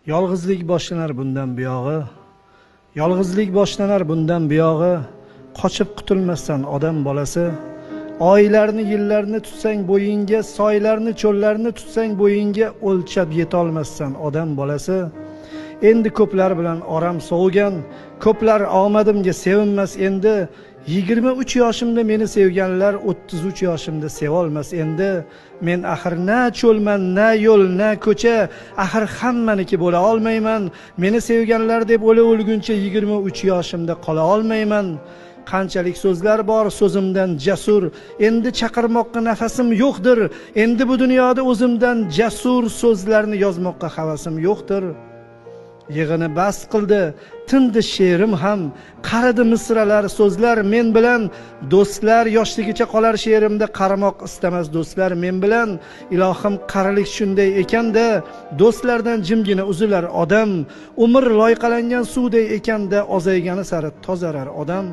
Yolg'izlik boshlanar bundan buyog'i, yolg'izlik boshlanar bundan buyog'i, qochib qutulmassan odam bolasi. Oylarni, yillarni tutsang bo'yingga, soylarni, cho'llarni tutsang bo'yingga, o'lchab yetolmassan odam bolasi. Endi ko'plar bilan oram sovigan, ko'plar omadimga sevinmas endi. 23 yoshimda meni sevganlar 33 yoshimda sevolmas endi. Men axir na cho'lman, na yo'l, na ko'cha, axir hammaniki bo'la olmayman. Meni sevganlar deb o'la o'lguncha 23 yoshimda qola olmayman. Qanchalik so'zlar bor so'zimdan jasur, endi chaqirmoqqa nafasim yo'qdir. Endi bu dunyoda o'zimdan jasur so'zlarni yozmoqqa havasim yo'qdir. Yig'ini bas qildi, tindi she'rim ham, qaridi misralar, so'zlar men bilan. Do'stlar yoshligicha qolar she'rimda, qaramoq istamas do'stlar men bilan. Ilohim, qarilik shunday ekanda, do'stlardan jimgina uzilar odam. Umr loyqalangan suvday ekanda, ozaygani sari tozarar odam.